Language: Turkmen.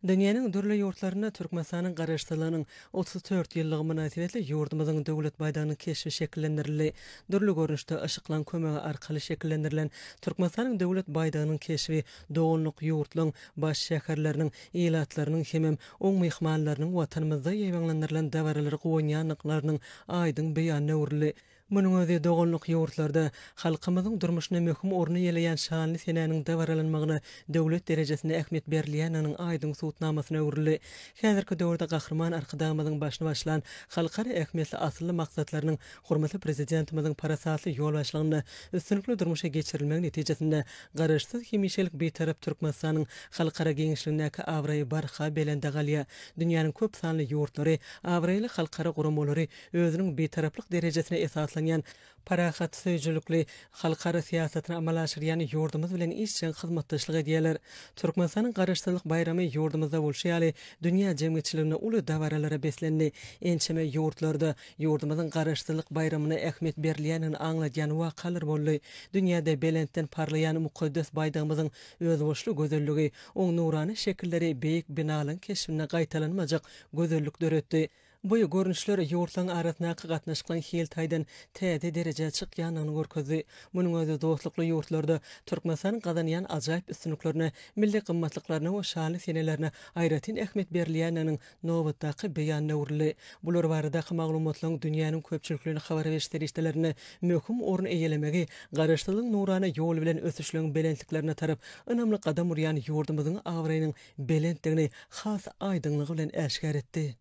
Dünýäniň dürli ýurtlarynda Türkmenistanyň Garaşsyzlygynyň 34 ýyllygy mynasybetli ýurdumyzyň Döwlet baýdagynyň keşbi şekillendirildi. Dürli görnüşde yşyklaryň kömegi arkaly şekillendirilen Türkmenistanyň Döwlet baýdagynyň keşbi doganlyk ýurtlaryň baş şäherleriniň ilatlarynyň hemem oň myhmanlarynyň Watanymyzda ýaýbaňlandyrylan dabaralara guwanýandyklarynyň aýdyň beýanyna öwrüldi. Munuň özi doganlyk ýurtlarda halkymyzyň durmuşynda möhüm orun eýeleýän şanly senäniň dabaralanmagyna döwlet derejesinde ähmiýet berilýändiginiň aýdyň subutnamasyna öwrüldi. Häzirki döwürde Gahryman Arkadagymyzyň başyny başlan halkara ähmiýetli asylly maksatlarynyň hormatly Prezidentimiziň parasatly ýolbaşçylygynda üstünlikli durmuşa geçirilmegi netijesinde Garaşsyz, hemişelik Bitarap Türkmenistanyň halkara giňişligindäki abraýy barha belende galýar. Dünýäniň köp sanly ýurtlary, abraýly halkara guramalary özüniň Bitaraplyk derejesine esaslanýan parahatsöýüjilikli halkara syýasatyny amala aşyrýan ýurdumyz bilen işjeň hyzmatdaşlyk edýärler. Türkmenistanyň Garaşsyzlyk baýramy ýurdumyzda bolşy ýaly, dünýä jemgyýetçiliginde uly dabaralara beslendi. Ençeme ýurtlarda ýurdumyzyň Garaşsyzlyk baýramyna ähmiýet berilýändigini aňladýan wakalar boldy. Dünýäde belentden parlaýan mukaddes baýdagymyzyň özboluşly gözelligi, oň nurana şekilleri beýik binalaryň keşbinde gaýtalanmajak gözellik döretdi. Bu görnüşler ýurtlaryň arasyndaky gatnaşyklaryň hil taýdan täze derejä çykýandygyny görkezdi. Munuň özi dostlukly ýurtlarda Türkmenistanyň gazanýan ajaýyp üstünliklerine, milli gymmatlyklaryna we şanly senelerine aýratyn ähmiýet berilýändiginiň nobatdaky beýanyna öwrüldi. Bular baradaky maglumatlaryň dünýäniň köpçülikleýin habar beriş serişdelerinde möhüm orun eýelemegi Garaşsyzlygyň nurana ýoly bilen ösüşleň belentliklerine tarap ynamly gadam urýan ýurdumyzyň abraýynyň belentdigini has aýdyňlygy bilen äşgär etdi.